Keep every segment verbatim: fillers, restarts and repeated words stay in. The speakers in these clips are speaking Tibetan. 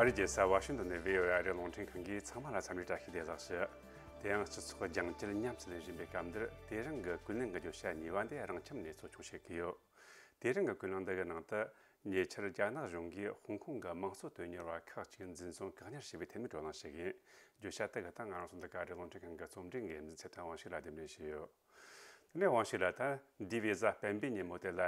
ཨ་རིའི་རྒྱལ་ས་ཝ་ཤིང་ཏོན་ནས་བྷི་ཨོ་ཨེ་ཨ་རིའི་རླུང་འཕྲིན་ཁང་གིས་ཚང་མ་ལ་འཚམས་འདྲི་བཀྲ་ཤིས་བདེ་ལེགས་ཞུ། དེ་ཡང་སྤྱི་ཚོགས་རྒྱང་བསྐྱེད་ཉམས་སུ་ལེན་བཞིན་པའི་སྐབས་འདིར། དེ་རིང་གི་ཀུན་གླེང་གི་བརྗོད་བྱ་གཉིས་པ་འདི་རང་ཁྱིམ་ནས་གཙོ་སྐྱོང་བྱེད་ཀྱི་ཡོད། དེ་རིང་གི་ཀུན་གླེང་འདི་གི་ནང་དུ། ཉེ་ཆར་རྒྱ་ནག་གཞུང་གིས་ཧོང་ཀོང་གི་དམངས་གཙོ་དོན་གཉེར་བ་ཁག་ཅིག་འཛིན་བཟུང་བཀག་ཉར་བྱས་པའི་ཐད་ནས་བགྲོ་གླེང་བྱེད་ཀྱི་ཡིན། བརྗོད་བྱ་དེ་གི་སྟེང་ང་རང་ཚོ་འདི་ག་རེ་རླུང་འཕྲིན་ཁང་གི་རྩོམ་སྒྲིག་འགན་འཛིན་ཚེ་བརྟན་དབང་ཕྱུག་ལགས་ལ་གདན་འདྲེན་ཞུས་ཡོད། དེ་ནས་དབང་ཕྱུག་ལགས། ད་འདས་པའི་གཟའ་སྤེན་པའི་ཉིན་མོ་དེ་ལ་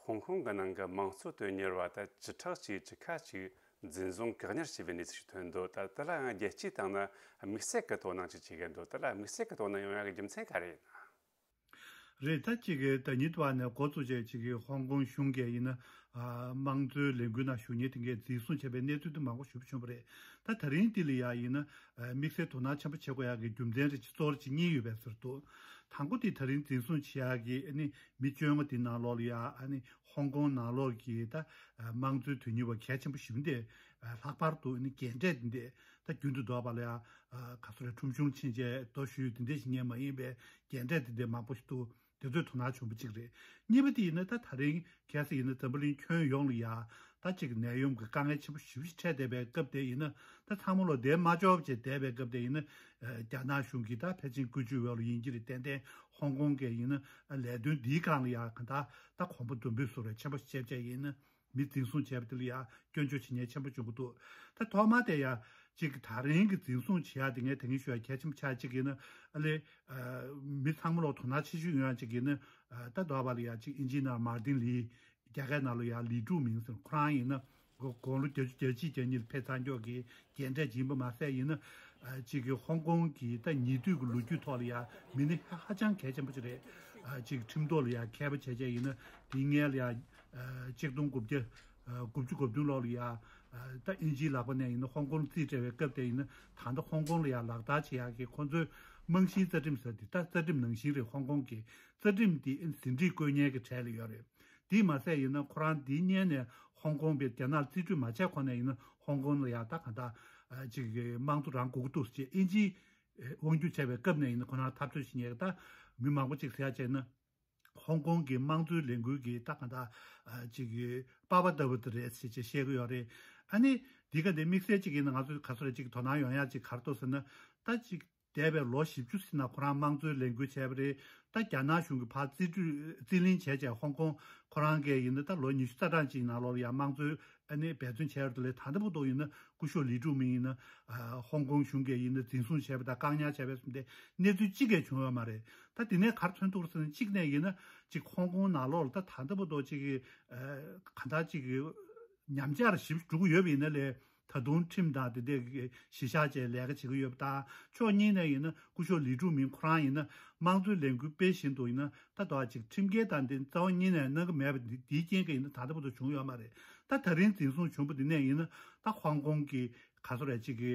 ཧོང་ཀོང་གི་ནང་གི་དམངས་གཙོ་དོན་གཉེར་བ་ད་བཅུ་ཕྲག་གཅིག་བཅུ་ཁ་ཅིག་འཛིན་བཟུང་བཀག་ཉར་བྱས་པའི་གནས་ཚུལ་ཞིག་ཐོན་འདུག། ད་དེ་ལ་ཡང་རྒྱལ་སྤྱིའི་སྟེང་ན་དམིགས་བསལ་གྱི་དོ་སྣང་ཅིག་བྱེད་ཀྱི་འདུག། དེ་ལ་དམིགས་བསལ་གྱི་དོ་སྣང་ཡོང་ཡག་གི་རྒྱུ་མཚན་ག་རེ་ཡིན་ན། རེད། ད་ཅིག་གི་ཟླ་ཉིན་དུ་བ་ནས་འགོ་བཙུགས་བྱས་ཅིག་གི་ཧོང་ཀོང་གཞུང་གིས་ཡིན་ན། ཨ། དམངས་གཙོའི་ལས་འགུལ་ནང་ཞུགས་མཁན་དེ་གས་འཛིན་བཟུང་བྱས་པའི་གནས་ཚུལ་དུ་མང་པོ་ཞེ་པོ་བྱུང་བ་རེད། ད་ད་རིང་འདི་ལ་ཡང་ཡིན་ན། ཨ། དམིགས་བསལ་དོ་སྣང་ཆེན་པོ་བྱེད་དགོས་ཡག་གི་རྒྱུ་མཚན་རེ་ཅིག་གཙོ་བོ་ཅིག་གཉིས་ཡོད་པའི་ཟུར་དུ། དང་པོ་དེ་ད་རིང་འཛིན་བཟུང་བྱེད་ཡག་གི་ཨ་ནི་མི་བཅོ་ལྔ་དེ་ནང་ལོགས་ལ་ཡང་ཨ་ནི་ཧོང་ཀོང་ནང་ལོགས་ཀྱི་ད་དམངས་གཙོའི་དོན་གཉེར་བ་གལ་ཆེན་པོ་ཞེ་པོ་འདི་ལྷག་པར་དུ་ཨ་ནི་རྒན་གྲས་འདི་འདྲས་ད་རྒྱུན་དུ་འགྲོ་བ་ལ་ཡང་ག་ཚོད་རེད། ཁྲོམ་གཞུང་ཕྱིན་བྱས་རྡོ་གཞུས་འདི་འདྲས་ཞིག་ཉན་མ་ཡིན་པའི་རྒན་གྲས་འདི་འདྲས་མང་པོ་ཞིག་འདུག། དེ་ཚོས་དོ་སྣང་བྱུང་བ་གཅིག་རེད། གཉིས་པ་དེ་ཡིན་ན་ད་ད་རིང་ཁ་སང་ཡིན་ན་འཛམ་བུ་གླིང་ཁྱོན་ཡོངས་ལ་ཡ་ད་ཅིག་ནད་ཡམས་ཀྱི་དཀའ་ངལ་ཆེན་པོ་ཞེ་པོ་ཞིག་འཕྲད་བསྡད་པའི་སྐབས་དེ་ཡིན་ན། ད་ཚང་མ་ལོག་བསྡད་མ་ཆོག་བྱས་བསྡད་པའི་སྐབས་དེ་ཡིན་ན། རྒྱ་ནག་གཞུང་གིས་ད་ཕལ་ཆེར་བཀོད་ཇུས་འོག་ལ་ཡིན་གྱི་རེད། ཏན་ཏན་ཧོང་ཀོང་གི་ཡིན་ན་ལས་དོན་འདིའི་སྒང་ལ་ཡ་གང་ལྟར་ད་གོང་བུ་འདུམ་འགྲིག་བཟོ་འདྲ་ཆེན་པོ་ཞིག་བྱས་བྱས་ཡིན་ན། མི་འཛིན་བཟུང་བྱས་པ་དེ་ལ་ཡང་སྐྱོན་བརྗོད་བྱེད་མཁན་ཆེན་པོ་བྱུང་གི་འདུག། ད་ཐོག་མ་དེ་ཡང་ཅིག་ད་རིང་གི་འཛིན་བཟུང་བྱེད་ཡ་དེ་ངས་དེ་སྔོན་ཞུ་ཡ་གལ་ཆེན་པོ་ཆགས་ཅིག་ཡིན་ན། ཨ་ལེ། ཨ། མི་ཚང་མ་ལོག་དོ་སྣང་ཆེ་ཤོས་ཡོང་ཡ་ཅིག་ཡིན་ན། ཨ། ད་དོ་བ་ལ་ཡ་ཅིག་ཨིན་ཇིའི་ནང་མར་ཏིན་ལི། རྒྱ་སྐད་ནང་ལ་ཡ་ལི་ཀྲུའུ་མིང་ཟེར། ཁོ་རང་ཡིན་ན་དགུང་ལོ་བརྒྱད་ཅུ་གྱ་གཅིག་གྱ་གཉིས་ལ་ཕེབས་ཚར་མགྱོགས་ཀྱི་རྒན་གྲས་ཡིན་པ་མ་ཟད་ཡིན་ན། ཨ། ཅིག་གི་ཧོང་ཀོང་གི་ད་ཉེ་དུས་ཀྱི་ལོ་རྒྱུས་ཐོག་ལ་ཡ་མི་སྣ་ཧ་ཧ་ཅང་གལ་ཆེན་པོ་ཅིག་རེད། ཨ། ཅིག་ཁྲིམས་ཐོག་ལ་ཡ་མཁས་པ་བྱས་བྱས་ཡིན་ན་དེའི་སྔོན་ལ་ཡ། ཨ། ཆིག་སྟོང་དགུ་བརྒྱ་དགུ་བཅུ་གོ་བདུན་ལོ་ལ་ཡ། ཨ། ད་ཨིན་ཇིའི་ལག་པ་ནས་ཡིན་ན་ཧོང་ཀོང་རྩིས་སྤྲད་པའི་སྐབས་དེ་ཡིན་ན། ད་ལྟ་ཧོང་ཀོང་ལ་ཡ་ལག་བསྟར་བྱེད་ཡག་གི་ཁོང་ཚོའི་རྨང་གཞིའི་རྩ་ཁྲིམས་ཟེར་དེ། ད་རྩ་ཁྲིམས་ནང་བཞིན་རེད། ཧོང་ཀོང་གི་རྩ་ཁྲིམས་དེ་ཟིན་བྲིས་བཀོད་མཁན་གྱི་གྲས་ལ་ཡོད་རེད། དེས་མ་ཟད་ཡིན་ན་ཁོ་རང་དེའི་སྔོན་ནས་ཧོང་ཀོང་པའི་རྒྱ་ནག་རྩིས་སྤྲོད་མ་བྱས་གོང་ནས་ཡིན་ན་ཧོང་ཀོང་ལ་ཡ་ད་གང་ལྟར་ཅིག་དམངས་གཙོ་རང་དགོས་ཀྱི་འདུག་ཅེས་ཨིན་ཇིས་དབང་སྒྱུར་བྱས་པའི་སྐབས་ནས་ཡིན་ན་ཁོ་རང་འཐབ་རྩོད་བྱེད་མཁན་གྱི་ད་མི་མང་པོ་ཅིག་ཟེར་ཡ་བྱས་ན། ཧོང་ཀོང་གི་དམངས་གཙོའི་ལས་འགུལ་གྱི་ད་གང་ལྟར་ཅིག་པ་ཕ་ལྟ་བུ་དེ་རེད་ཅེས་བཤད་ཀྱི་ཡོད་རེད། ཨ་ནི་འདི་ག་འདི་དམིགས་བསལ་ཅིག་ཡིན་ན་ང་ཚོས་ག་ཚོད་རེ་ཅིག་དོ་སྣང་ཡོང་ཡ་ཅིག་ག་རེ་འདུག་ཟེར་ན། ད་ཅིག་འདས་པའི་ལོ་བཞི་བཅུ་ཙམ་ནང་ཁོ་རང་དམངས་གཙོའི་ལས་འགུལ་བྱས་པ་རེད། ད་རྒྱ་ནག་གཞུང་གིས་ཕར་རྩིས་སྤྲོད་རྩིས་ལེན་བྱས་བྱས་ཧོང་ཀོང་ཁོ་རང་གིས་ཡིན་ན་ད་ལོ་ཉི་ཤུ་རྩ་གྲངས་ཅིག་ནང་ལོགས་ལ་ཡང་དམངས་གཙོའི་ཨ་ནི་འབད་བརྩོན་བྱས་ཡོད་རེད། ད་ལྟ་བར་དུ་ཡིན་ན་སྐུ་ཞབས་ལི་ཀྲུའུ་མིང་ཡིན་ན། ཨ། ཧོང་ཀོང་གཞུང་གིས་ཡིན་ན་འཛིན་བཟུང་བྱས་པ་དང་བཀག་ཉར་བྱས་པ་སོགས་དེ་གནས་ཚུལ་གཅིག་ཀྱང་བྱུང་ཡོད་མ་རེད། ད་དེ་ནས་ག་རེ་ཐོན་ཐུབ་རེད་ཟེར་ན། གཅིག་ནས་ཡིན་ན་ཅིག་ཧོང་ཀོང་ནང་ལོགས་ལ་ད་ད་ལྟ་བར་དུ་ཅིག་གི། ཨ། གང་ལྟར་ཅིག་གི་ཉམས་ཆག་ཞིག་འགྲོ་གི་ཡོད་པ་ཡིན་ན་ལས། ད་དུང་ཁྲིམས་དང་དེ་འདྲའི་གཞི་བཞག་བྱས་ལས་ཀ་བྱེད་ཀྱི་ཡོད་པ་དང་། ཕྱོགས་གཉིས་ནས་ཡིན་ན་སྐུ་ཞབས་ལི་ཀྲུའུ་མིང་ཁོ་རང་ཡིན་ན་དམངས་གཙོའི་ལས་འགུལ་སྤེལ་བཞིན་དུ་ཡིན་ན། ད་ལྟ་ཅིག་ཁྲིམས་འགལ་དང་དེ་རྩ་བ་ཉིད་ནས་གནང་གི་མེད་པ་འདི། དེའི་རྐྱེན་གྱིས་ཡིན་ན་ད་ལྟ་བར་དུ་བྱུང་ཡོད་མ་རེད། ད་ད་རིང་འཛིན་བཟུང་བྱུང་བ་འདི་ནས་ཡིན་ན་ད་ཧོང་ཀོང་གི་ག་ཚོད་རེད་ཅིག་གི་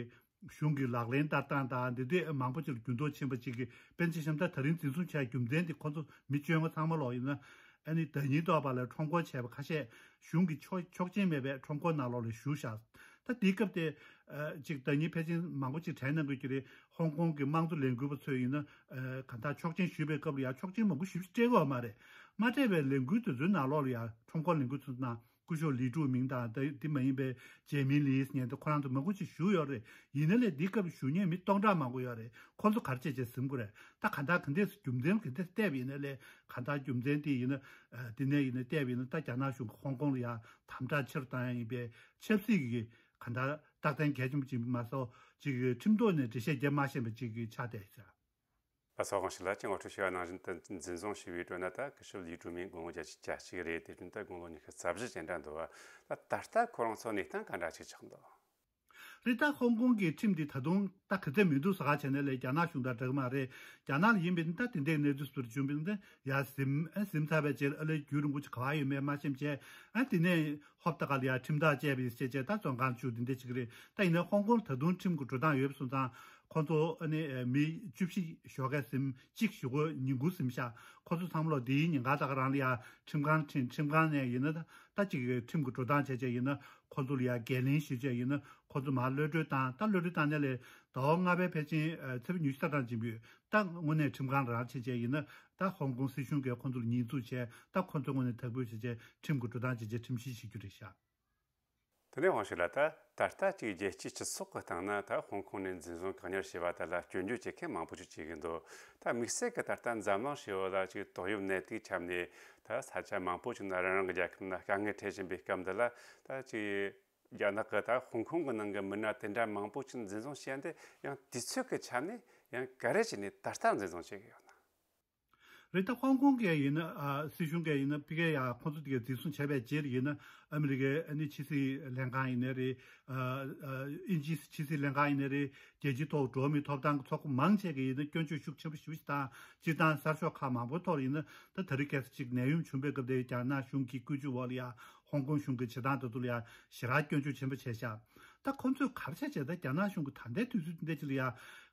གཞུང་གི་ལག་ལེན་བསྟར་སྟངས་དང་འདི་འདྲ་མང་པོ་ཅིག་ལ་འགྱུར་ལྡོག་ཕྱིན་པ་ཅིག་གི། དཔེར་ན་ཆ་བཞག་ན་ད་ད་རིང་འཛིན་བཟུང་བྱས་རྒྱུ་མཚན་དེ་ཁོ་ཚོ་མི་བཅོ་ལྔ་ཚང་མ་ལོག་ཡིན་ན། ཨ་ནི་ཟླ་ཉིན་ཐོག་པ་ལ་ཁྲོམ་སྐོར་བྱས་པ་ཁ་ཤས་གཞུང་གི་ཆོག་ཆོག་མཆན་མེད་པའི་ཁྲོམ་སྐོར་ནང་ལོགས་ལ་བཞུགས་བཞག། ད་དེའི་སྐབས་དེ། ཨ། ཅིག་ཟླ་ཉིན་ཕལ་ཆེར་མང་པོ་ཅིག་དྲན་གནང་དགོས་ཀྱི་རེད། ཧོང་ཀོང་གི་དམངས་གཙོ་ལས་འགུལ་བ་ཚོས་ཡིན་ན། ཨ། གང་ལྟར་ཆོག་མཆན་ཞུས་པའི་སྐབས་ལ་ཡང་ཆོག་མཆན་མང་པོ་ཞེ་པོ་ཅིག་སྤྲད་ཀྱི་ཡོད་མ་རེད། མ་སྤྲད་པའི་ལས་འགུལ་དེ་ཚོའི་ནང་ལོགས་ལ་ཡང་ཁྲོམ་སྐོར་ལས་འགུལ་ཚོའི་ནང་སྐུ་ཞབས་ལི་ཀྲུའུ་མིང་དང་དེ་དེ་མ་ཡིན་པའི་ཇེ་མིན་ལིས་ཉན་དེ་ཁོ་རང་ཚོ་མང་པོ་ཅིག་བཞུགས་ཡོད་རེད། ཡིན་ན་ལས་འདིའི་སྐབས་བཞུགས་མཁན་མི་སྟོང་ཕྲག་མང་པོ་ཡོད་རེད། ཁོ་ཚོ་ག་རེ་བྱས་བྱས་ཟིན་དགོས་རེད། ད་གང་ལྟར་ག་འདྲས་རྒྱུ་མཚན་ག་འདྲས་བལྟས་པ་ཡིན་ན་ལས། གང་ལྟར་རྒྱུ་མཚན་དེ་ཡིན་ན། ཨ། དེ་ནས་ཡིན་ན་བལྟས་པ་ཡིན་ན་ད་རྒྱ་ནག་གཞུང་གིས་ཧོང་ཀོང་ལ་ཡང་དམ་དྲག་ཆེ་རུ་བཏང་ཡ་ཡིན་པའི་ཆབ་སྲིད་ཀྱི་གང་ལྟར་རྟགས་མཚན་གལ་ཆེན་པོ་ཅིག་མ་གཏོགས་ཅིག་ཁྲིམས་ཐོག་ནས་འགྲེལ་བཤད་རྒྱབ་མ་ཤེས་པ་ཅིག་ཆགས་བསྡད་ཡོད་ཟེར། ལགས་སོ། དབང་ཕྱུག་ལགས་ཀྱིས་ངོ་སྤྲོད་ཞུས་པ་ནང་བཞིན་དུ་འཛིན་བཟུང་ཞུས་པའི་ཁྲོད་ན་ད་སྐུ་ཞབས་ལི་ཀྲུའུ་མིང་དགུང་ལོ་བརྒྱད་ཅུ་གྱ་གཅིག་རེད། དེ་བཞིན་དུ་དགུང་ལོ་ཉི་ཤུ་རྩ་བཞི་ཅན་འདྲ་འདུག་པ། ད་ད་ལྟ་ཁོ་རང་ཚོ་གནས་སྟངས་ག་འདྲ་ཞིག་ཆགས་འདུག། རེད། ད་ཧོང་ཀོང་གི་ཁྲིམས་འདི་ད་དུང་ད་ག་ཚད་མི་འདུག་ཟེར་ག་བྱས་ན་ལས་རྒྱ་ནག་གཞུང་དང་འདྲ་གི་མ་རེད། རྒྱ་ནག་ལ་ཡིན་པས་ན་ད་དེ་འདྲའི་གནས་ཚུལ་ཟུར་བྱུང་བས་ན་ཡ་ཟིན། ཨ། ཟིན་ཚར་བའི་རྗེས་ཨ་ལས་རྒྱུན་རིང་པོ་ཅིག་ག་པར་ཡོད་མེད་མ་ཤེས་བྱས། ཨ། དེ་ནས་ཧོབ་ཏེ་ག་ལ་ཡ་ཁྲིམས་ཐག་བཅད་པའི་ཟེར་བྱས་ད་བཙོན་ཁང་བཅུག་དེ་འདྲ་ཅིག་རེད། ད་ཡིན་ན་ཧོང་ཀོང་ད་དུང་ཁྲིམས་ཀྱི་འགྲོ་སྟངས་ཡོད་པ་སོང་ཙང་། ཁོ་ཚོ་ཨ་ནི་མི་བཅུ་བཞི་ཞོགས་ཀས་ཟིན། གཅིག་ཞོགས་ཀས་ཉིན་གུང་ཟིན་ཤག། ཁོ་ཚོ་ཚང་མ་ལོག་དེའི་ཉིན་གང་ད་ག་རང་ལ་ཡ་ཁྲིམས་ཁང་ཁྲིམས་ཁྲིམས་ཁང་ནས་ཡིན་ན་ད་ད་ཅིག་ཁྲིམས་ཀྱི་འགྲོ་སྟངས་བྱས་བྱས་ཡིན་ན། ཁོ་ཚོ་ལ་ཡ་འགན་ལེན་ཞུས་བྱས་ཡིན་ན་ཁོ་ཚོ་མར་གློད་གྲོལ་བཏང་། ད་གློད་གྲོལ་བཏང་ནས་ལས་ཟླ་བ་ལྔ་པའི་ཕལ་ཆེར་ཚེས་པ་ཉི་ཤུ་རྩ་གྲངས་ཅིག་ཡིན་པ་ཡོད། ད་དངོས་གནས་ཁྲིམས་ཁང་རང་ཕྱིན་བྱས་ཡིན་ན་ད་ཧོང་ཀོང་སྲིད་གཞུང་གིས་ཁོ་ཚོ་ལ་ཉེས་འཛུགས་བྱས། ད་ཁོ་ཚོ་དངོས་གནས་དག་པོ་བྱས་བྱས་ཁྲིམས་ཀྱི་འགྲོ་སྟངས་བྱས་བྱས་ཁྲིམས་ཞིབ་བྱེད་རྒྱུ་རེད་ཤག། དེ་ནས་དབང་ཞུ་ལ། ད་ད་ལྟ་ཅིག་རྒྱལ་སྤྱིའི་སྤྱི་ཚོགས་ཀྱི་སྟེང་ན་ད་ཧོང་ཀོང་ནས་འཛིན་བཟུང་བཀག་ཉར་བྱས་པ་དེ་ལ་སྐྱོན་བརྗོད་བྱེད་མཁན་མང་པོ་ཅིག་བྱེད་ཀྱི་འདུག་ད་དམིགས་བསལ་གྱི་ད་ལྟ་འཛམ་གླིང་ཧྲིལ་བོ་ལ་ཅིག་ཏོག་དབྱིབས་ནད་དུག་ཁྱབ་ནས་ད་ས་ཆ་མང་པོ་ཅིག་ན་རང་རང་གི་རྒྱལ་ཁབ་ན་དཀའ་ངལ་འཕྲད་བཞིན་པའི་སྐབས་འདི་ལ། ད་ཅིག་རྒྱ་ནག་གི་ད་ཧོང་ཀོང་གི་ནང་གི་མི་སྣ་དེ་འདྲ་མང་པོ་ཅིག་འཛིན་བཟུང་བྱས་ཏེ། ཡང་དུས་ཚོད་ཀྱི་ཆ་ནས་ཡང་ག་རེ་བྱས་ནས་ད་ལྟ་འཛིན་བཟུང་བྱེད་ཀྱི་ཡོད་ན། རེད། ད་ཧོང་ཀོང་གི་ཡིན་ན། ཨ། སྲིད་གཞུང་གི་ཡིན་ན། ཕ་གིར་ཡ་ཁོང་ཚོ་དེ་གའི་འཛིན་བཟུང་བྱས་པའི་རྗེས་ཡིན་ན། ཨ་མི་རི་ཀའི་ཨ་ནི་ཕྱི་སྲིད་ལྷན་ཁང་ཡིན་ནའི་རེད། ཨ། ཨ། དབྱིན་ཇིའི་ཕྱི་སྲིད་ལྷན་ཁང་ཡིན་ནའི་རེད། རྒྱལ་སྤྱིའི་ཐོག་འགྲོ་བ་མིའི་ཐོབ་ཐང་གི་ཚོགས་པ་མང་ཆེ་གིས་ཡིན་ན་སྐྱོན་བརྗོད་ཤུགས་ཆེན་པོ་ཞེ་པོ་ཞིག་བཏང་། སྤྱིར་བཏང་གསར་ཤོག་ཁག་མང་པོའི་ཐོག་ཡིན་ན་ད་དེ་རིང་ཁ་སང་ཅིག་ནད་ཡམས་བྱུང་པའི་སྐབས་དེ་རྒྱ་ནག་གཞུང་གི་བཀོད་ཇུས་འོག་ལ་ཡ། ཧོང་ཀོང་གཞུང་གི་བྱེད་སྟངས་དེ་ཚོ་ལ་ཡ་ཞེ་དྲག་སྐྱོན་བརྗོད་ཆེན་པོ་བྱས་ཤག་ད་ཁོང་ཚོས་ག་རེ་བྱས་བྱས། ད་རྒྱ་ནག་གཞུང་གི་ད་ལྟའི་དུས་ཚོད་འདི་འདྲ་ཅིག་ལ་ཡ་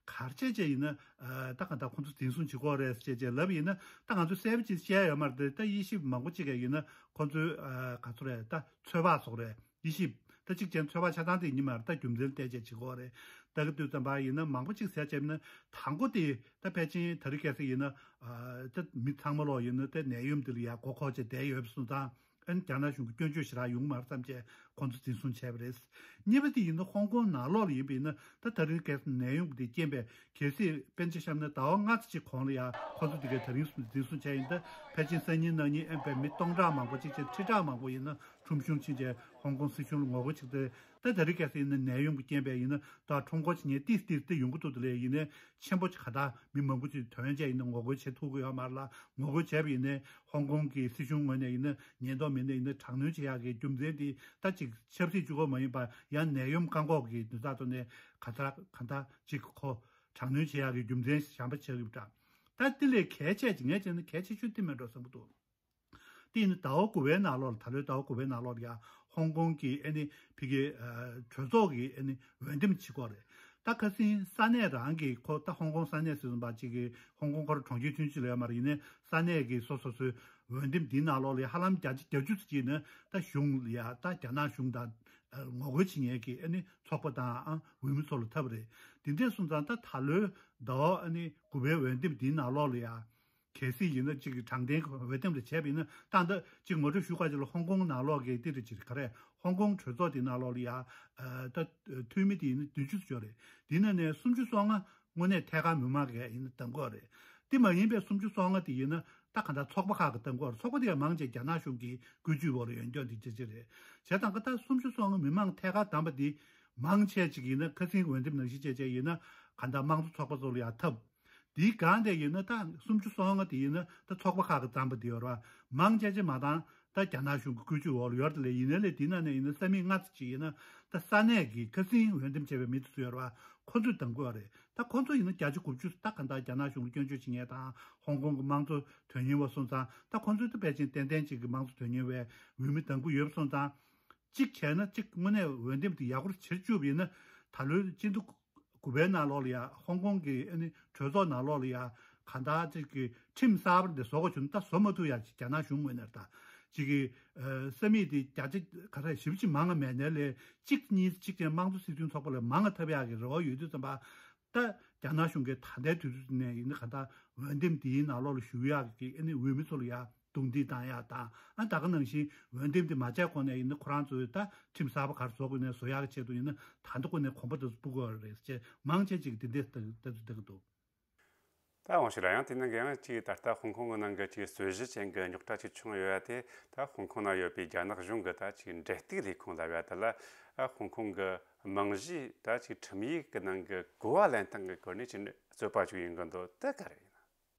ག་རེ་བྱས་བྱས་ཡིན་ན། ཨ། ད་གང་ལྟར་ཁོང་ཚོ་འཛིན་བཟུང་བྱེད་ཀྱི་ཡོད་རེད་ཟེར་བྱས་བྱས་ལབ་ཡིན་ན། ད་ང་ཚོས་གསལ་པོ་ཅིག་བཤད་ཡོད་མ་རེད་དེ། ད་དབྱེ་ཞིབ་མང་པོ་ཅིག་གིས་ཡིན་ན་ཁོང་ཚོའི། ཨ། ག་ཚོད་རེད། ད་ཚོད་དཔག་སོགས་རེད། དབྱེ་ཞིབ་ད་གཅིག་ཅན་ཚོད་དཔག་ཆ་ཚང་དེ་ཡིན་མ་རེད། ད་རྒྱུ་མཚན་བལྟས་བྱས་བྱེད་ཀྱི་ཡོད་རེད། ད་གི་དུས་ཙམ་པ་ཡིན་ན་མང་པོ་ཅིག་ཟེར་བྱས་ན། དང་པོ་དེ་ད་ཕལ་ཆེར་དེ་རིང་ཁ་སང་ཡིན་ན། ཨ། ད་མི་ཚང་མ་ལོག་ཡིན་ན་ད་ནད་ཡམས་འདི་ལ་ཡ་མགོ་འཁོར་བྱས་བསྡད་ཡོད་པ་སོང་ཙང་། ཨ་ནི་རྒྱ་ནག་གཞུང་གི་སྐྱོན་བརྗོད་ཞེ་དྲག་ཡོང་གི་མ་རེད་བསམ་བྱས་ཁོང་ཚོ་འཛིན་བཟུང་བྱས་པ་རེད། གཉིས་པ་དེ་ཡིན་ན་ཧོང་ཀོང་ནང་ལོགས་ལ་ཡིན་པ་ཡིན་ན། ད་དེ་རིང་ཁ་སང་ནད་ཡམས་དེ་རྐྱེན་པས། གལ་སྲིད་དཔེར་ན་ཆ་བཞག་ན་ཟླ་བ་ལྔ་ཙམ་ཅིག་གོང་ལ་ཡ་ཁོང་ཚོ་དེ་གའི་དེ་རིང་འཛིན་བཟུང་བྱས་ཡིན། ད་ཕལ་ཆེར་སང་ཉིན་གནངས་ཉིན་ཨེ་པའི་མི་སྟོང་ཕྲག་མང་པོ་ཅིག་བྱས། ཁྲི་ཕྲག་མང་པོ་ཡིན་ན་ཁྲོམ་གཞུང་ཕྱིན་བྱས་ཧོང་ཀོང་སྲིད་གཞུང་ལ་ངོ་རྒོལ་བྱེད་དེ། ད་དེ་རིང་ཁ་སང་ཡིན་ན་ནད་ཡམས་ཀྱི་རྐྱེན་པས་ཡིན་ན་ད་ཁྲོམ་སྐོར་བྱེད་མཁན་ཏིས་ཏིས་ཏི་ཡོང་གི་འདུག་དེ་ལས་ཡིན་ནའི་ཆེན་པོ་ཅིག་ག་ད་མི་མང་པོ་ཅིག་ཐོན་བྱས་ཡིན་ན་ངོ་རྒོལ་བྱེད་ཐུབ་ཀྱི་ཡོད་མ་རེད་ལ། ངོ་རྒོལ་བྱས་པ་ཡིན་ནའི་ཧོང་ཀོང་གི་སྲིད་གཞུང་ངོས་ནས་ཡིན་ན་ཉེན་རྟོག་མི་སྣས་ཡིན་ན་དྲག་གནོན་བྱེད་ཡག་གི་རྒྱུ་མཚན་དེ་ད་ཅིག་ཆབ་སྲིད་གཅིག་པོ་མ་ཡིན་པར་ཡང་ནད་ཡམས་བཀག་འགོག་གི་དོན་དག་ཐོག་ནས་ག་ད་ག་ད་ཅིག་ཁོ་དྲག་གནོན་བྱེད་ཡག་གི་རྒྱུ་མཚན་གཞན་པ་ཆགས་ཀྱི་ཡོད་པ་འདྲ། ད་དེ་ལས་གལ་ཆེ་ཅིག་ངས་བྱས་ན་གལ་ཆེ་ཤོས་དེ་མེད་འགྲོ་བསམ་གྱི་འདུག་དེ་ཡིན་ན་ཟླ་བ་དགུ་པའི་ནང་ལོགས་ལ། ད་ལོའི་ཟླ་བ་དགུ་པའི་ནང་ལོགས་ལ་ཡ་ཧོང་ཀོང་གི་ཨ་ནི་ཕ་གི་ཨ་གྲོས་ཚོགས་ཀྱི་ཨ་ནི་འོས་འདེམས་བྱེད་ཀྱི་ཡོད་རེད། ད་ཁ་སང་ས་གནས་རང་གི་ཁོ་ད་ཧོང་ཀོང་ས་གནས་ཟེར་བ་ཅིག་གི་ཧོང་ཀོང་ཁོ་རང་གྲོང་ཁྱེར་ཆུང་ཆུང་ལ་ཡོད་མ་རེད། ཡིན་ནའི་ས་གནས་ཀྱི་སོ་སོ་སོའི་འོས་འདེམས་འདིའི་ནང་ལོགས་ལ་ཡ་ཧ་ལམ་བརྒྱ་ཆ་བརྒྱད་ཅུ་ཙམ་ཅིག་ནི་ད་གཞུང་ལ་ཡ། ད་རྒྱ་ནག་གཞུང་དང་ངོ་རྒོལ་བྱེད་མཁན་གྱི་ཨ་ནི་ཚོགས་པ་དང་འོས་མི་ཚོ་ལ་ཐོབ་པ་རེད། དེ་འདྲ་སོང་ཙང་ད་ད་ལོའི་ཟླ་བ་ཨ་ནི་དགུ་པའི་འོས་འདེམས་འདིའི་ནང་ལོགས་ལ་ཡ། གལ་སྲིད་ཡིན་ན་གཅིག་གི་དྲང་བདེན་འོས་འདེམས་ལ་བྱས་པ་ཡིན་ན། ད་ལྟ་གཅིག་ངོ་སྤྲོད་ཞུ་ཁ་ཅིག་ལ། ཧོང་ཀོང་ནང་ལོགས་ཀྱི་དེ་རེད། ཅིག་ག་རེ། ཧོང་ཀོང་གྲོས་ཚོགས་དེ་ནང་ལོགས་ལ་ཡ། ཨ། ད་འཐུས་མི་དེ་ཡིན་ན་བདུན་ཅུ་ཙམ་ཡོད་རེད། དེ་ནང་ནས་སུམ་ཅུ་སོ་ལྔ་དངོས་གནས་ཐད་ཀར་མི་མང་གིས་ཡིན་ན་འདེམས་ཀྱི་ཡོད་རེད། དེ་མ་ཡིན་པའི་སུམ་ཅུ་སོ་ལྔ་དེ་ཡིན་ན་ད་ག་ད་ཚོགས་པ་ཁག་གིས་འདེམས་ཀྱི་ཡོད་རེད། ཚོགས་པ་དེ་ཡང་མང་ཆེ་རྒྱ་ནག་གཞུང་གི་བཀོད་ཇུས་འོག་ལ་ཡོད་མཁན་དེ་ཅིག་ཅིག་རེད། བྱས་ཙང་ག་ད་སུམ་ཅུ་སོ་ལྔ་མི་མང་ཐད་ཀར་འདེམས་པ་དེ་མང་ཆེ་ཅིག་ཡིན་ན། ཁ་སང་འོས་འདེམས་ནང་བཞིན་བྱས་བྱས་ཡིན་ན་ག་ད་དམངས་གཙོ་ཚོགས་པ་ཚོ་ལ་ཡང་ཐོབ། དེའི་སྒང་དེ་ཡིན་ན་ད་སུམ་ཅུ་སོ་ལྔ་དེ་ཡིན་ན་ད་ཚོགས་པ་ཁག་གིས་བརྩམས་པ་དེ་ཡོད་རེད་བ། མང་ཆེ་ཆེ་མ་གཏོགས་ད་རྒྱ་ནག་གཞུང་གི་བཀོད་ཇུས་འོག་ལ་ཡོད་རེད་དེ་ལས། ཡིན་ནའི་ལས་དེ་ནང་ནས་ཡིན་ན་ས་མིག་ལྔ་ཙམ་ཅིག་ཡིན་ན་ད་ས་གནས་ཀྱི་ཁ་སང་འོས་འདེམས་བྱས་པའི་མི་དེ་ཚོ་ཡོད་རེད་བ། ཁོ་ཚོས་འདེམས་ཀྱི་ཡོད་རེད། ད་ཁོ་ཚོ་ཡིན་ན་བརྒྱ་ཆ་དགུ་བཅུ་ད་ག་ད་རྒྱ་ནག་གཞུང་ལ་སྐྱོན་བརྗོད་བྱེད་མཁན་དང་ཧོང་ཀོང་གི་དམངས་གཙོ་དོན་གཉེར་བ་སོང་ཙང་། ད་ཁོ་ཚོས་ད་ཕལ་ཆེར་ཏན་ཏན་ཅིག་གི་དམངས་གཙོ་དོན་གཉེར་བའི་འོས་མི་འདེམས་ཀྱི་ཡོད་པ་སོང་ཙང་། གཅིག་བྱས་ན་གཅིག་དངོས་གནས་འོས་འདེམས་དེ་ཡག་པོ་བྱེད་བཅུག་པ་ཡིན་ན། ད་ལོའི་སྤྱི་ཟླ་དགུ་པའི་ནང་ལོགས་ལ་ཡ་ཧོང་ཀོང་གི་ཨ་ནི་གྲོས་ཚོགས་ནང་ལོགས་ལ་ཡ་ག་ད་ཅིག་གི་ཁྲིམས་གསར་པ་འདི་བཟོ་དགོས་བྱུང་ན་ད་བཟོ་མ་ཐུབ་ཡ་ཅིག་རྒྱ་ནག་གཞུང་ངོས་ནས་ད་ཅིག་གི་ཨ་ས་མིག་དེ་བརྒྱ་ཆ་ག་ཚད་ཞེ་པོ་ཅིག་མང་ང་མེད་ནའི་ལས་གཅིག་གཉིས་གཅིག་ཅན་དམངས་གཙོ་སྲིད་དོན་ཚོགས་པ་ལས་མང་ང་ཐོབ་ཡག་གི་རེ་བ་ཡོད་དུས་ཙམ་པ། ད་རྒྱ་ནག་གཞུང་གིས་ད་ལྟའི་དུས་ཚོད་ནས་ཡིན་ན་ག་ད་འོས་འདེམས་འདིའི་ནང་ལོགས་ལ་ཞུགས་ཡག་གི་ཨ་ནི་འོས་མི་ཚོ་ལ་ཡ་རྡུང་རྡེག་བཏང་ཡག་དང་། ཨ་ད་ག་ནང་བཞིན་འོས་འདེམས་དེ་མ་བྱས་གོང་ནས་ཡིན་ན་ཁོ་རང་ཚོས་ད་ཁྲིམས་གསར་པ་ག་རེ་བཟོ་དགོས་ནས་བཟོ་ཡག་གི་ཆེད་དུ་ཡིན་ན་ད་ལྟ་ཁོ་ནས་གོམ་པ་དེ་ཚོ་སྤོ་དགོས་རེད་ཅེས་མང་ཆེ་ཅིག་དེ་འདྲས་ལྟ་ལྟ་ཚུལ་བསྟན་གྱི་འདུག་ད་དབང་ཞུ་ལ་ཡང་དེ་ནང་གི་ཡང་ཅིག་ད་ལྟ་ཧོང་ཀོང་གི་ནང་གི་ཅིག་རྩོད་གཞི་ཅན་གྱི་རྙོག་དྲ་ཅིག་བྱུང་ཡོད་ཡ་དེ། ད་ཧོང་ཀོང་ནང་ཡོད་པའི་རྒྱ་ནག་གཞུང་གི་ད་ཅིག་འབྲེལ་གཏུག་ལས་ཁུངས་ལབ་ཡ་དེ་ལ། ཨ་ཧོང་ཀོང་གི་རྨང་གཞིའི་ད་ཅིག་ཁྲིམས་ཡིག་གི་ནང་གི་གོ་བ་ལེན་སྟངས་ཀྱི་སྐོར་ནས་ཅིག་རྩོད་པ་ཅིག་ཡིན་གྱི་འདུག་དེ་ག་རེ་ཡིན་ན།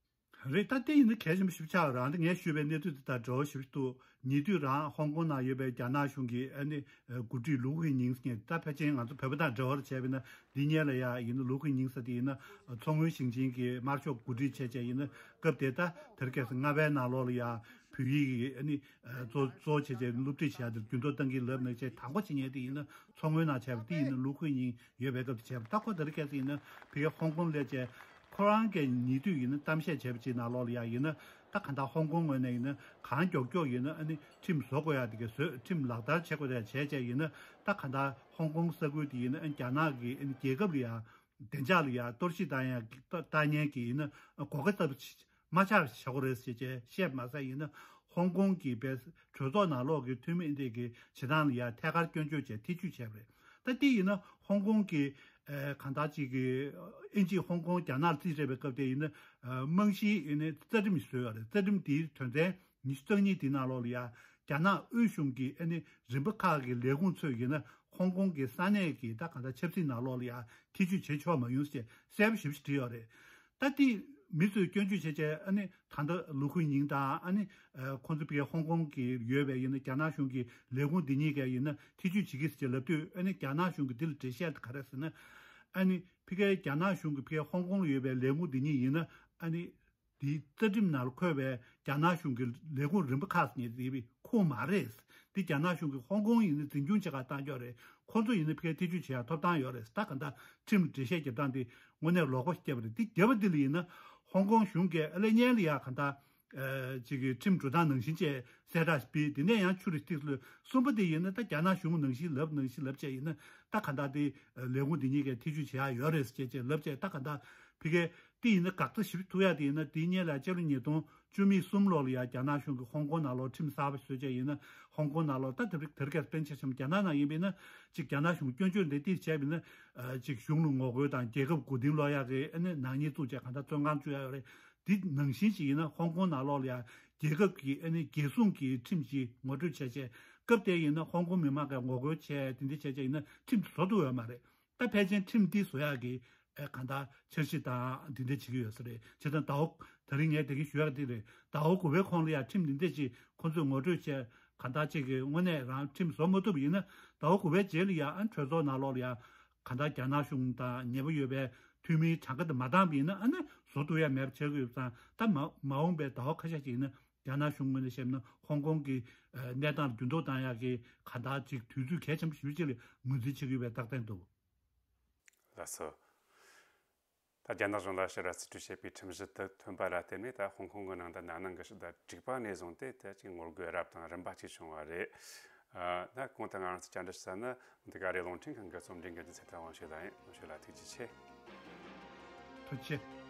རེད། ད་དེ་ཡིན་ན་གལ་ཆེན་པོ་ཞིག་ཆགས་རང་དེ་ངས་ཞུས་པའི་གནས་ཚུལ་དེ་དང་འདྲ་བོ་ཞིག་འདུག་ཉེ་དུས་རང་ཧོང་ཀོང་ནང་ཡོད་པའི་རྒྱ་ནག་གཞུང་གི་ཨ་ནི་འགོ་ཁྲིད་ལུའུ་ཧུའེ་ཉིང་ཟེར་མཁན། ད་ཕལ་ཆེར་ང་ཚོ་བོད་པ་དང་འདྲ་བོ་རེད། བྱས་པས་ན་འདི་སྔོན་ལ་ཡ་ཡིན་ན་ལུའུ་ཧུའེ་ཉིང་ཟེར་དེ་ཡིན་ན་མཚོ་སྔོན་ཞིང་ཆེན་གྱི་དམར་ཤོག་འགོ་ཁྲིད་བྱས་བྱས་ཡིན་ན། སྐབས་དེ་ད་དེར་ཁ་སང་ལྔ་པའི་ནང་ལོགས་ལ་ཡ་བོད་ཡིག་གི་ཨ་ནི་གཙོ་གཙོ་བྱས་བྱས་སློབ་ཁྲིད་བྱས་ཡ་དེར་འགྱུར་ལྡོག་བཏང་གི་ལབ་ནས་བྱས། དང་པོ་བྱེད་མཁན་དེ་ཡིན་ན་མཚོ་སྔོན་ནང་བྱས་པ་དེ་ཡིན་ན་ལུའུ་ཧུའེ་ཉིང་ཡོད་པའི་སྐབས་དེ་བྱས་པ། ད་ཁོ་དེར་ཁ་སང་ཡིན་ན་ཕ་གི་ཧོང་ཀོང་སླེབས་བྱས། ཁོ་རང་གིས་ཉེ་དུས་ཡིན་ན་གཏམ་བཤད་བྱས་པ་ཅིག་ནང་ལོགས་ལ་ཡ་ཡིན་ན། ད་ག་ད་ཧོང་ཀོང་ངོས་ནས་ཡིན་ན་གང་མགྱོགས་མགྱོགས་ཡིན་ན་ཨ་ནི་ཁྲིམས་བཟོ་དགོས་ཡ་དེ་གའི་བཟོས། ཁྲིམས་ལག་བསྟར་བྱེད་དགོས་ཡ་བྱས་བྱས་ཡིན་ན། ད་ག་ད་ཧོང་ཀོང་ས་ཁུལ་དེ་ཡིན་ན་ཨ་ནི་རྒྱ་ནག་གི་ཨ་ནི་རྒྱལ་ཁབ་ལ་ཡ་བདེ་འཇགས་ལ་ཡ་གཏོར་བཤིག་བཏང་ཡ་གི་ལྟ་ལྟ་མཁན་གྱི་ཡིན་ན་གོ་སྐབས་ལྟ་བུ་མ་ཆགས་པ་བྱེད་དགོས་རེད་ཟེར་བྱས་བཤད་པ་མ་ཟད་ཡིན་ན། ཧོང་ཀོང་གི་པའི་གྲོས་ཚོགས་ནང་ལོགས་ཀྱི་འཐུས་མི་འདི་གི་བྱེད་སྟངས་ལ་ཡང་ཐད་ཀར་སྐྱོན་བརྗོད་བྱས་ཐེ་བྱུས་བྱས་པ་རེད། ད་དེ་ཡིན་ན་ཧོང་ཀོང་གི་ཨ་གང་ལྟར་ཅིག་གི་ཨིན་ཇི་ཧོང་ཀོང་རྒྱ་ནག་རྩིས་སྤྲད་པའི་སྐབས་དེ་ཡིན་ན་ཨ་རྨང་གཞིའི་ཨ་ནི་རྩ་ཁྲིམས་བཟོས་ཡོད་རེད། རྩ་ཁྲིམས་དེའི་དོན་ཚན་ཉི་ཤུ་རྩ་གཉིས་དེའི་ནང་ལོགས་ལ་ཡང་རྒྱ་ནག་དབུས་གཞུང་གི་ཨ་ནི་རིམ་པ་ཁག་གི་ལས་ཁུངས་ཚོས་ཡིན་ན་ཧོང་ཀོང་གི་ས་གནས་ཀྱི་ད་གང་ལྟར་ཆབ་སྲིད་ནང་ལོགས་ལ་ཡང་ཐེ་བྱུས་བྱེད་ཆོག་མ་ཡོང་ཟེར་གསལ་པོ་ཞེ་པོ་ཞིག་བྲིས་ཡོད་རེད། ད་དེ་མི་ཚོས་སྐྱོན་བརྗོད་བྱས་བྱས་ཨ་ནི་ད་ལྟ་ལུ་ཁུ་ཉིང་དང་ཨ་ནི་ཨ་ཁོང་ཚོ་ཕ་གིའི་ཧོང་ཀོང་གི་ཡོད་པའི་ཡིན་ན་རྒྱ་ནག་གཞུང་གི་ལས་ཁུངས་འདི་གཉིས་ཀས་ཡིན་ན་ཐེ་བྱུས་བྱེད་ཀྱི་ཟེར་ལབ་དུས། ཨ་ནི་རྒྱ་ནག་གཞུང་གི་འདི་ལ་འགྲེལ་བཤད་ག་རེ་ཟེར་ན། ཨ་ནི་ཕ་གིའི་རྒྱ་ནག་གཞུང་གི་ཕ་གིའི་ཧོང་ཀོང་ལ་ཡོད་པའི་ལས་ཁུངས་འདི་གཉིས་ཡིན་ན་ཨ་ནི་དེའི་རྩ་ཁྲིམས་ནང་ལ་འཁོད་པའི་རྒྱ་ནག་གཞུང་གི་ལས་ཁུངས་རིམ་པ་ཁག་ཟེར་མཁན་དེ་ཁུངས་མ་རེད། འདི་རྒྱ་ནག་གཞུང་གིས་ཧོང་ཀོང་ཡིན་ན་འཛིན་སྐྱོང་བྱེད་གར་བཏང་ཀྱོག་རེད། ཁོང་ཚོ་ཡིན་ན་ཕ་གིར་ཐེ་བྱུས་བྱེད་ཡག་ཐོབ་ཐང་ཡོད་རེད། ད་ག་འདྲ་ཁྲིམས་འགྲེལ་བཤད་རྒྱབ་སྟངས་འདི་དངོས་གནས་ལོག་པ་ཞིག་བརྒྱབ་པ་རེད། འདི་བརྒྱབ་པ་འདི་ལ་ཡིན་ན་ཧོང་ཀོང་གཞུང་གིས་ཨ་ལས་སྔོན་ལ་ཡ་ག་འདྲ་ཨ་ཅིག་གི་ཁྲིམས་འགྲོ་སྟངས་ནང་བཞིན་བྱས་གསལ་བསྒྲགས་ཤིག་ཕུལ། དེ་ནས་ཡང་ཆུ་རེ་ཐིགས་ལོས་གསུམ་པ་དེ་ཡིན་ན་ད་རྒྱ་ནག་གཞུང་ནང་བཞིན་ལབ་ནང་བཞིན་ལབ་བྱས་ཡིན་ན་ད་ག་འདྲ་དེ་ལས་ཁུངས་དེ་གཉིས་ཀས་ཐེ་བྱུས་བྱེད་ཡག་ཡོད་རེད་ཟེར་བྱས་ལབ་བྱས། ད་ག་འདྲ་ཕ་གིར་དེ་ཡིན་ན་དགག་ཆ་ཞིབ་ཐུབ་ཡག་དེ་ཡིན་ན་དེའི་སྔོན་ལ་སྤྱི་ལོ་ཉིས་སྟོང་བཅུ་མེད་གསུམ་ལོ་ལ་ཡང་རྒྱ་ནག་གཞུང་གིས་ཧོང་ཀོང་ནང་ལོགས་ཁྲིམས་གསར་པ་བཟོས་བྱས་ཡིན་ན་ཧོང་ཀོང་ནང་ལོགས་ད་དེ་རིགས་དེ་རིགས་ཀྱི་པཎ་ཆེན་ཆེན་མོ་རྒྱ་ནག་ནང་ཡིན་པ་ཡིན་ན་ཅིག་རྒྱ་ནག་གཞུང་སྐྱོན་བརྗོད་འདི་ཏིག་བྱས་པ་ཡིན་ན་ཅིག་གཞུང་ལ་ངོ་རྒོལ་དང་རྒྱལ་ཁབ་མགོ་རྟིང་སློག་ཡག་གི་ཨ་ནི་ནག་ཉེས་བཙུགས་བྱས་གང་ལྟར་བཙོན་ཁང་བཅུག་ཡག་ཡོད་རེད། འདི་ནང་བཞིན་ཞིག་ཡིན་ན་ཧོང་ཀོང་ནང་ལོགས་ལ་ཡང་རྒྱལ་ཁབ་ཀྱི་ཨ་ནི་རྒྱལ་སྲུང་གི་ཁྲིམས་ཀྱིས་ངོ་སྤྲོད་བྱས་བྱས་སྐབས་དེ་ཡིན་ན་ཧོང་ཀོང་མི་མང་གིས་ངོ་རྒོལ་བྱས་དེ་འདྲ་བྱས་བྱས་ཡིན་ན་ཁྲིམས་བཟོ་ཐུབ་ཡོད་མ་རེད། ད་ཕལ་ཆེར་ཁྲིམས་འདི་བཟོ་ཡག་གི་ཨ་གང་ལྟར་འཆར་གཞི་དང་འདི་འདྲ་བྱེད་ཀྱི་ཡོད་ས་རེད། བྱས་ཙང་ཟླ་བ་དེ་རིང་ངས་དེ་གིན་ཞུ་ཡག་འདི་རེད། ཟླ་བ་དགུ་པའི་གོང་ལ་ཡང་ཁྲིམས་འདི་འདྲ་ཅིག་ཁོང་ཚོས་ངོ་སྤྲོད་བྱས་གང་ལྟར་ཅིག་གི་དངོས་གནས་རང་ཁྲིམས་བཟོ་མ་ཐུབ་ཡིན་ན་ཟླ་བ་དགུ་པའི་རྗེས་ལ་ཡང་ཨ་གྲོས་ཚོགས་ནང་ལོགས་ལ་ཡང་གང་ལྟར་རྒྱ་ནག་གཞུང་དང་ཉེ་པོ་ཡོད་པའི་འཐུས་མིའི་གྲངས་ཀ་དེ་མ་འདང་པ་ཡིན་ན་ཨ་ནི་བཟོ་ཐུབ་ཡག་མེད་པ་ཆགས་ཀྱི་ཡོད་ཙང་། ད་མ་མ་འོངས་པའི་ཟླ་བ་ཁ་ཤས་ཤིག་ཡིན་ན་རྒྱ་ནག་གཞུང་ངོས་ནས་བཤད་ན་ཧོང་ཀོང་གི་ཨ་གནས་སྟངས་ལ་འགྱུར་ལྡོག་བཏང་ཡག་གི་གང་ལྟར་ཅིག་དུས་ཚོད་གལ་ཆེན་པོ་ཞེ་པོ་ཅིག་ལ་ངོས་འཛིན་བྱེད་ཀྱི་ཡོད་པའི་རྟགས་མཚན་འདུག་ལགས་སོ། ད་རྒྱ་ནག་གཞུང་ལ་ཕྱིར་ར་རྩིས་སྤྲོད་བྱས་པའི་ཁྲིམས་གཞི་དེ་ཐོན་པ་ལ་བརྟེན་ནས་ད་ཧོང་ཀོང་གི་ནང་དུ་ན་ནིང་གི་ཕྱི་ཟླ་དྲུག་པ་ནས་བཟུང་སྟེ་ད་ཅིག་ངོ་རྒོལ་རབ་དང་རིམ་པ་ཅིག་བྱུང་བ་རེད། ཨ་ད་གོང་དུ་ང་རང་ཚོས་བཅར་འདྲི་ཞུས་ན་འདི་ག་རེད། རླུང་འཕྲིན་ཁང་གི་རྩོམ་སྒྲིག་འགན་འཛིན་ཚེ་བརྟན་དབང་ཕྱུག་ལགས་ཡིན། དབང་ཕྱུག་ལགས་ཐུགས་རྗེ་ཆེ། ཐུགས་རྗེ་ཆེ།